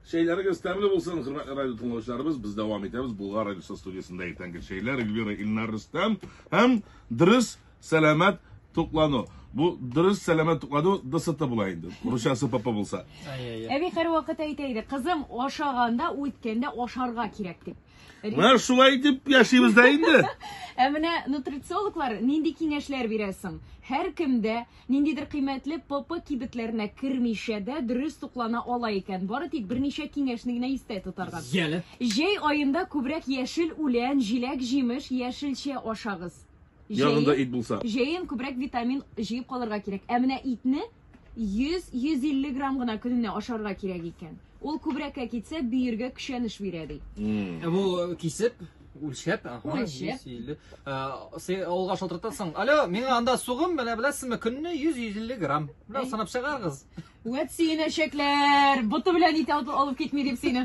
Чәйләрегез тәмле булсын, хөрмәтле радио тыңлаучыларыбыз. Без дәвам итәбез. Болгар радиосы студиясендә иртәнге чәйләр, Эльвира, Илнар, Рөстәм һәм дөрес сәламәт туклану. Бу дөрес сәламәт туклану ДСТ була инде. Русчасы ПП булса. Әби һәрвакыт әйтә иде, кызым, ашаганда, үткәндә ашарга кирәк дип. Менә шулай итеп яшибез дә инде. Ә менә нутрициологлар нинди киңәшләр бирә соң? Һәркем дә ниндидер кыйммәтле ПП кибетләренә кермичә дә дөрес туклана ала икән. Бары тик берничә киңәшне генә истә тотарга. Яле. Җәй аенда күбрәк яшел үлән, җиләк-җимеш, яшелчә ашагыз. Ягында ит булса. Җәен күбрәк витамин җыеп калырга кирәк. Ә менә итне 100-150 грамм гына көненә ашарга кирәк икән. Ул күбрәккә китсә, бөергә көчәнеш бирә ди. Ә бу кисеп, үлчәп, ага, Үлчәп. 150. Ә, Син авылга шалтыратасың. Алло, миңа анда сугым, менә беләсезме, көнне 100-150 грамм. Менә санап чыгарыгыз. Вәт сөенәчәкләр! Боты белән ит алып китми дип сине.